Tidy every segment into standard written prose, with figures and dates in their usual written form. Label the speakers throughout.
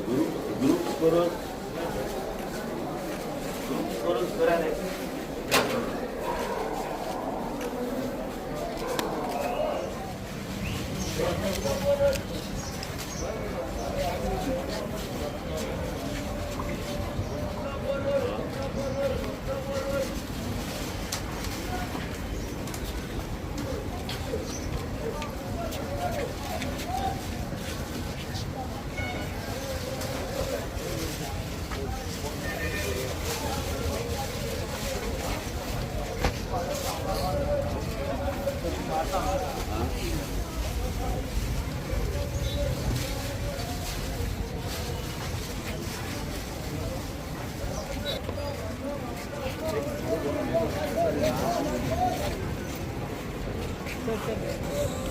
Speaker 1: Group group करून group करून करा रे.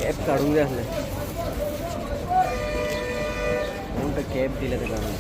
Speaker 2: कॅब काढून द्या असले कोणतं कॅब दिलं ते काढून.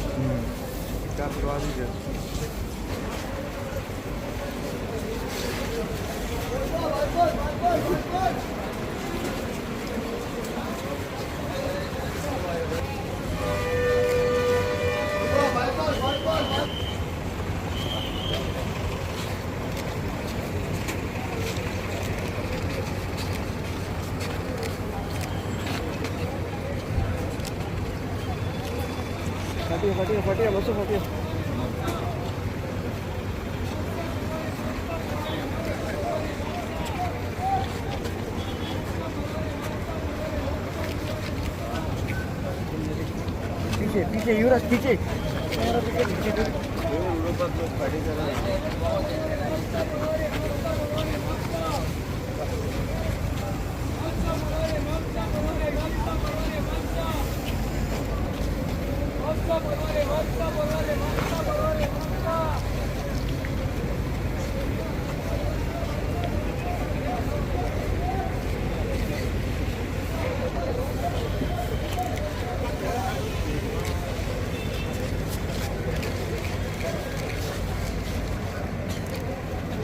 Speaker 2: फाटी फाटी फाटी बसू फाटी. पीछे पीछे युवराज पीछे.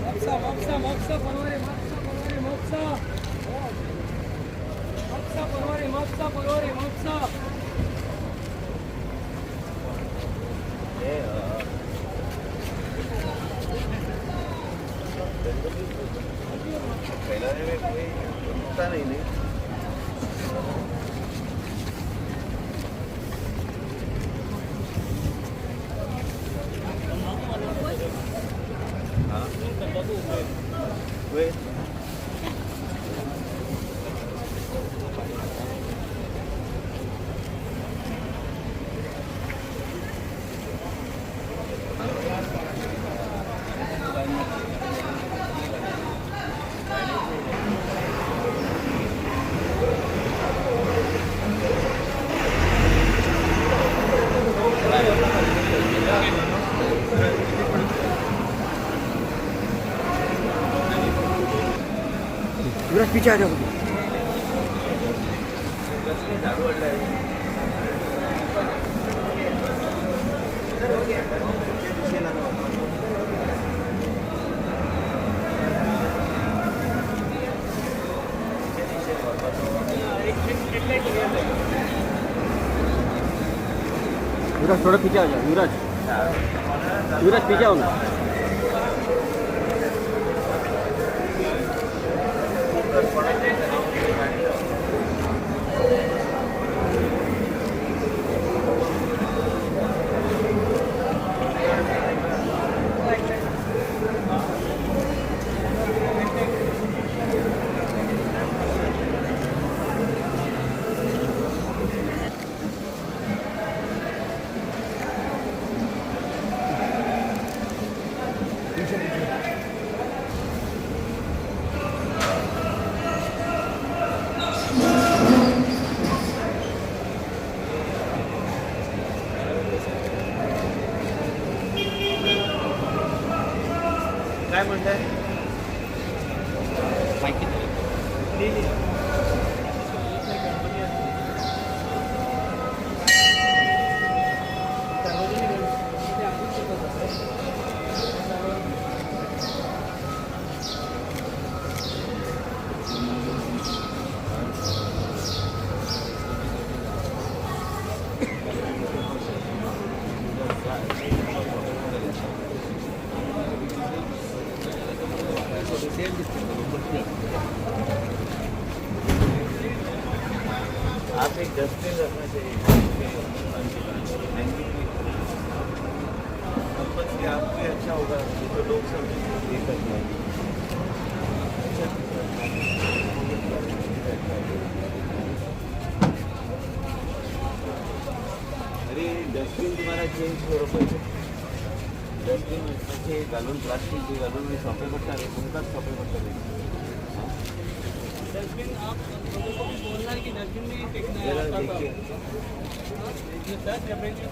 Speaker 3: म्हापसा म्हापसा म्हापसा परवरे म्हापसा परवरे म्हापसा म्हापसा परवरे म्हापसा परवरे म्हापसा.
Speaker 1: हे, फैलाने में कोई रुकता नहीं नहीं. हाँ वे
Speaker 2: युवराज पीछे आ जाओ. युवराज थोड़ा पीछे आ जाओ. युवराज युवराज पीछे आओ ना.
Speaker 1: काय म्हणताय? पास एक डस्टबिन रखना चाहिए। कंपल्सरी आपको भी अच्छा होगा, ये तो लोग सब ये करते हैं। अरे, डस्टबिन तुम्हाला चेंज करो पडटा। डस्टबीन मातशें घालून, प्लास्टीक बी घालून सोंपें पडटा रे, तुमकांच सोंपें पडटलें।
Speaker 3: डस्टबिन आप लोगों को भी बोलना है कि डस्टबिन में ही फेंकना है।
Speaker 1: जरा
Speaker 3: आपका
Speaker 1: देखिए।
Speaker 3: ये सर सेपरेटली।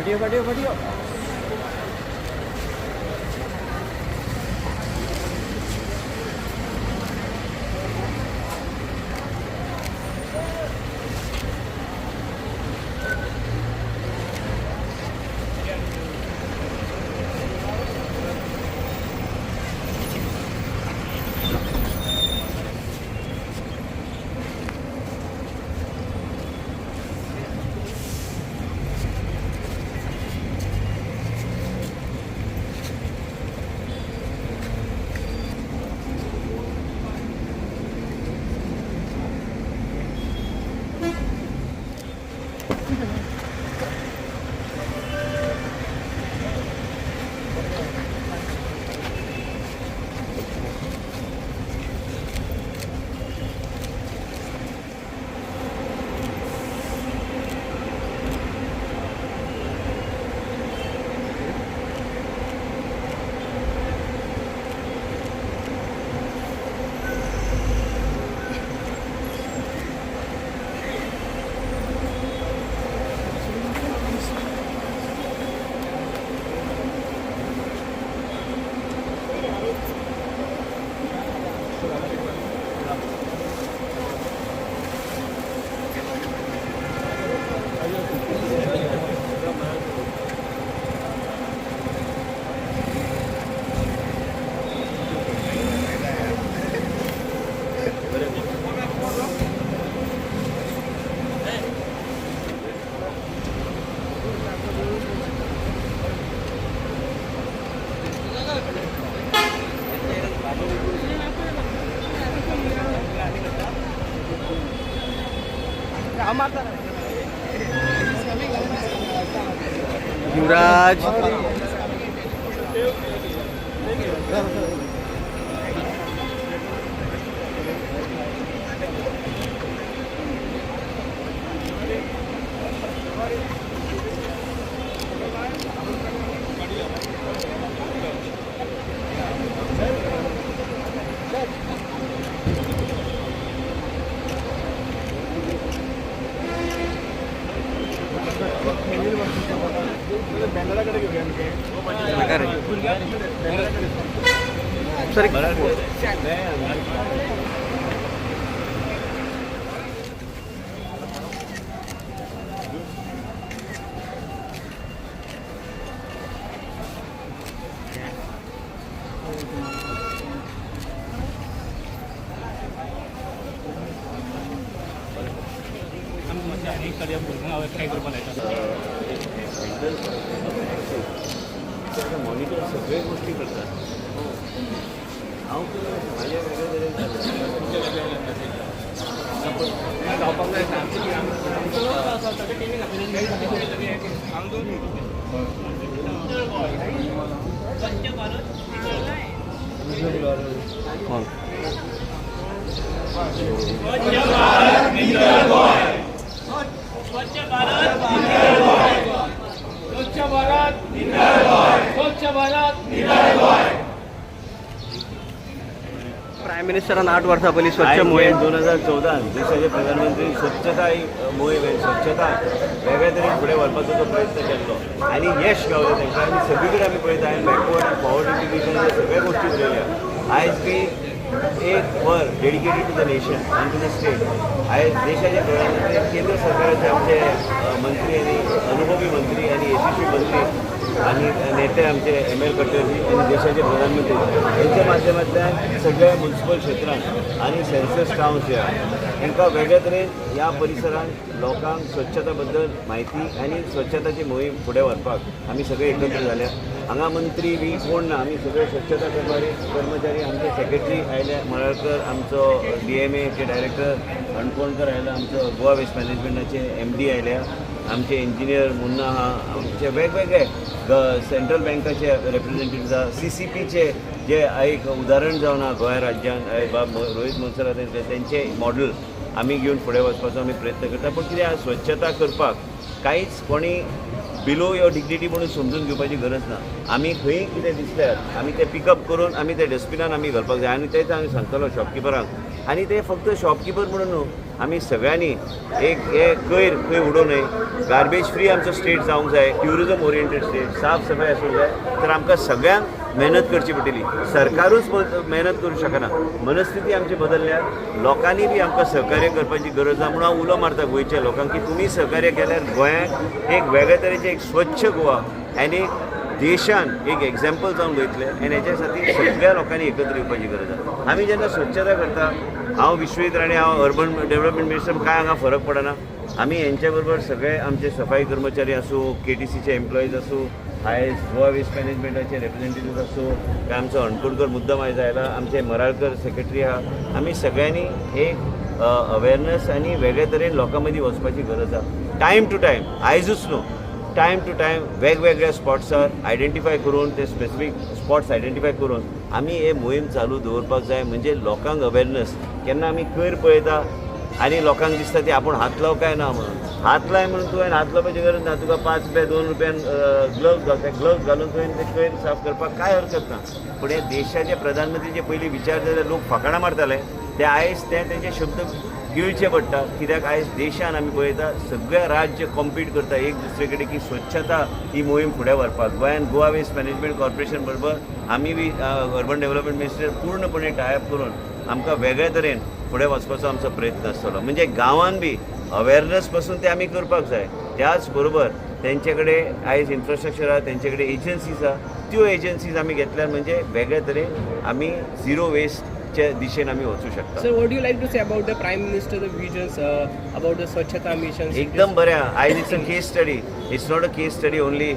Speaker 2: फटियो फटियो फटियो। युवराज। सर।
Speaker 1: मॉनिटर सगळे गोष्टी करतात। हांव म्हाज्या वेगळे तरेन चल्लां।
Speaker 3: स्वच्छ भारत, स्वच्छ भारत।
Speaker 2: प्रायम मिनिस्टरान 8 वर्सां पयलीं स्वच्छ मोहीम
Speaker 1: 2014 देशाचे प्रधानमंत्री स्वच्छता ही मोहीम आहे, स्वच्छता वेगळ्या तरेन फुडें व्हरपाचो तो प्रयत्न केल्लो आनी यश गावलें तांकां। आनी सगळी कडेन आमी पळयता, हांवें बॅकवर्ड आनी फॉरवर्ड इंटिग्रेशन सगळ्या गोश्टी उलयल्या। आयज बी एक वर dedicated to the nation आनी टू the state. आयज देशाचे प्रधानमंत्री, केंद्र सरकाराचे आमचे मंत्री आनी अनुभवी मंत्री आनी यशस्वी मंत्री आनी नेते आमचे एम एल खट्टरजी आनी देशाचे प्रधानमंत्री यांच्या माध्यमांतल्यान सगळ्या म्युन्सिपल क्षेत्रांत आनी सेन्सस टावन्स जे आहा तांकां वेगळ्या तरेन ह्या परिसरांत लोकांक स्वच्छता बद्दल म्हायती आनी स्वच्छताची मोहीम फुडें व्हरपाक आमी सगळे एकत्र जाल्या. हांगा मंत्री बी कोण ना, आमी सगळे स्वच्छता कर्मचारी, आमचे सेक्रेटरी आयले मळाळकर, आमचो डीएमएचे डायरेक्टर हणकोणकर आयला, आमचो गोवा वेस्ट मॅनेजमेंटाचे एमडी आयल्या, आमचे इंजिनियर मुन्ना आहा, आमचे वेगवेगळे सेंट्रल बँकाचे रेप्रेझेंटेटिव्ह आहा, सीसीपीचे जे एक उदाहरण जावन आहा गोंय राज्यान, बाब रोहीत मोन्सेरात, तेंचे मॉडल आमी घेवन फुडें वचपाचो आमी प्रयत्न करता. पूण कितें आहा, स्वच्छता करपाक कांयच कोणी बिलो your dignity म्हणून समजून घेवपाची गरज ना. आमी खंय कितें दिसल्यार आमी तें पिकअप करून आमी ते डस्टबिनान आमी घालपाक जाय आनी तेच आमी सांगतलो शॉपकिपरांक. आनी ते फक्त शॉपकिपर म्हणून न्हू, आमी सगळ्यांनी एक हे कोयर खंय उडोवं नये. गार्बेज फ्री आमचो स्टेट जावंक जाय, ट्युरिजम ओरिएंटेड स्टेट, साफ सफाई आसूंक जाय, तर आमकां सगळ्यांक मेहनत करची पडटली. सरकारूच मेहनत करूं शकना. मनस्थिती आमची बदलल्या, लोकांनी बी आमकां सहकार्य करपाची गरज आसा. म्हणून हांव उलो मारता गोंयच्या लोकांक की तुमी सहकार्य केल्यार गोंयांक एक वेगळे तरेचें एक स्वच्छ गोवा आनी देशान एक एग्जाम्पल जावन वयतलें. आनी हेच्या खातीर सगळ्या लोकांनी एकत्र येवपाची गरज आसा. आमी जेन्ना स्वच्छता करता, हांव विश्वजीत राणे, हांव अर्बन डेव्हलपमेंट मिनिस्टर, काय हांगा फरक पडना. आमी हेंच्या बरोबर सगळे आमचे सफाई कर्मचारी आसूं, केटीसीचे एम्प्लॉईज आसूं, आयज गोवा वेस्ट मॅनेजमेंटाचे रेप्रेझेंटेटिव्ह आसूं, काय आमचो हणकोणकर मुद्दम आयज आयला, आमचे मराळकर सेक्रेटरी आहा, आमी सगळ्यांनी एक अवेरनस आनी वेगळे तरेन लोकां मदीं वचपाची गरज आहा. टायम टू टायम, आयजूच न्हू, टायम टू टायम वेगवेगळ्या स्पॉट्सार आयडेंटिफाय करून, ते स्पेसिफीक स्पॉट्स आयडेंटिफाय करून आमी हे मोहीम चालू दवरपाक जाय. म्हणजे लोकांक अवेरनस, केन्ना आमी कोयर पळयता आनी लोकांक दिसता ती आपूण हात लाव काय ना म्हणून. हात लाय म्हणून तुवें हात लावपाची गरज ना. तुका 5 रुपया, 2 रुपयान ग्लव्स घाल, ते ग्लव्स घालून तुवें ते कोयर साफ करपाक कांय हरकत ना. पूण हे देशाचे प्रधानमंत्रीचे पयलीं विचार जाल्यार लोक फकाणां मारताले, ते आयज ते तेंचे शब्द गिळचे पडटा. कित्याक आयज देशान आमी पळयता सगळे राज्य कॉम्पीट करता एक दुसरे कडेन की स्वच्छता ही मोहीम फुडें व्हरपाक. गोंयान गोवा वेस्ट मॅनेजमेंट कॉर्पोरेशन बरोबर आमी बी अर्बन डेव्हलपमेंट मिनिस्टर पूर्णपणे टायअप करून आमकां वेगळे तरेन फुडें वचपाचो आमचो प्रयत्न आसतलो. म्हणजे गांवान बी अवेरनस पासून ते आमी करपाक जाय. त्याच बरोबर तेंचे कडेन आयज इन्फ्रास्ट्रक्चर आहा, तेंचे कडेन एजन्सीज आहा, त्यो एजन्सीज आमी घेतल्यार म्हणजे वेगळे तरेन आमी झिरो वेस्टचे दिशेन आमी वचूं शकता.
Speaker 4: Sir, what do you like to say about the Prime Minister, the visions about the Swachhata mission?
Speaker 1: एकदम बरें आहा. आयज it's a case study. It's not a case study only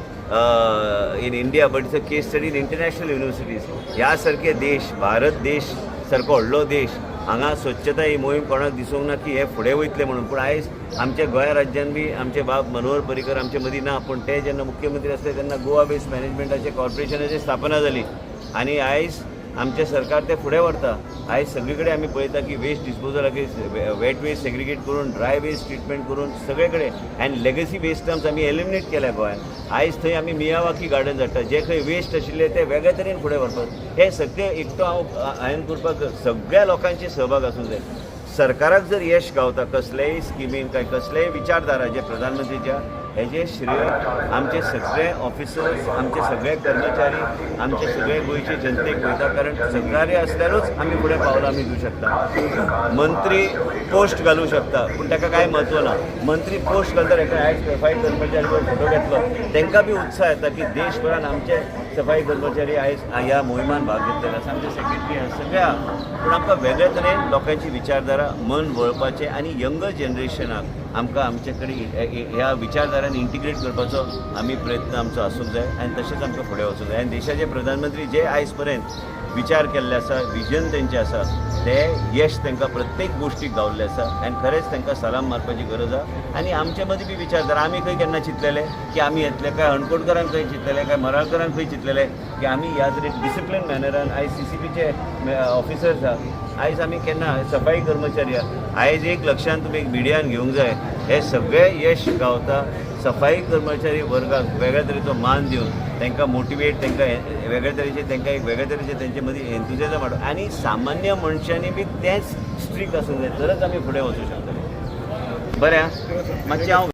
Speaker 1: in India, but it's a case study in international universities. ह्या सारके देश, भारत देश सारको व्हडलो देश, हांगा स्वच्छता ही मोहीम कोणाक दिसूंक ना की हे फुडें वयतले म्हणून. पूण आयज आमच्या गोंया राज्यान बी आमचे बाब मनोहर पर्रीकर आमचे मदीं ना, पूण ते जेन्ना मुख्यमंत्री आसले तेन्ना गोवा वेस्ट मॅनेजमेंटाचे कॉर्पोरेशनाची स्थापना जाली आनी आयज आमचें सरकार ते फुडें व्हरता. आयज सगळे कडेन आमी पळयता की वेस्ट डिस्पोजलाचेर वेट वेस्ट सेग्रिगेट करून, ड्राय वेस्ट ट्रिटमेंट करून सगळे कडेन आनी लेगसी वेस्ट टर्म्स आमी एलिमिनेट केल्या गोंयांत. आयज थंय आमी मियावाकी गार्डन हाडटा, जे खंय वेस्ट आशिल्ले ते वेगळे तरेन फुडें व्हरपाक. हे सगळे एकटो हांवें करपाक, सगळ्या लोकांचे सहभाग आसूंक जाय. सरकाराक जर यश गावता कसलेय स्किमीन, काय कसलेय विचारधारा जे प्रधानमंत्रीच्या, हेजे श्रेय आमचे सगळे ऑफिसर्स, आमचे सगळे कर्मचारी, आमचे सगळे गोंयचे जनतेक वयता. कारण सहकार्य आसल्यारूच आमी फुडें पावलां आमी दिवं शकता. मंत्री पोस्ट घालूं शकता, पूण ताका कांय म्हत्व ना. मंत्री पोस्ट घालता, एका आयज सफाई कर्मचारी फोटो घेतलो, तांकां बी उत्साह येता की देशभरान आमचे सफाई कर्मचारी आयज ह्या मोहिमान भाग घेतलेले आसा. आमचे सेक्रेटरी आसा, सगळे आहा, पूण आमकां वेगळे तरेन लोकांची विचारधारा, मन वळपाचें आनी यंगर जनरेशनाक आमकां आमचे कडेन ह्या विचारधारान इंटिग्रेट करपाचो आमी प्रयत्न आमचो आसूंक जाय आनी तशेंच आमकां फुडें वचूंक जाय. आनी देशाचे प्रधानमंत्री जे आयज पर्यंत विचार केल्ले आसा, विजन तेंचें आसा, ते यश तांकां प्रत्येक गोश्टीक गावल्लें आसा आनी खरेंच तांकां सलाम मारपाची गरज आसा. आनी आमचे मदीं बी विचारधारा, आमी खंय केन्ना चिंतलेले की आमी येतले काय, हणकोणकरांक खंय चिंतलेले काय, मराळकरांक खंय चिंतलेले की आमी ह्या तरेन डिसिप्लीन मॅनरान आयज सीसीपीचे ऑफिसर्स आहा, आयज आमी केन्ना सफाई कर्मचारी आहा. आयज एक लक्षांत तुमी एक मिडियान घेवंक जाय, हे सगळे यश गावता सफाई कर्मचारी वर्गाक वेगळ्या तरेचो मान दिवन तांकां मोटिवेट, तांकां वेगळे तरेचे, तांकां एक वेगळे तरेचे तेंचे मदीं एन्थुजियाजम हाडून आनी सामान्य मनशांनी बी तेंच स्ट्रीक आसूंक जाय, तरच आमी फुडें वचूं शकतले. बरें आं, मातशें हांव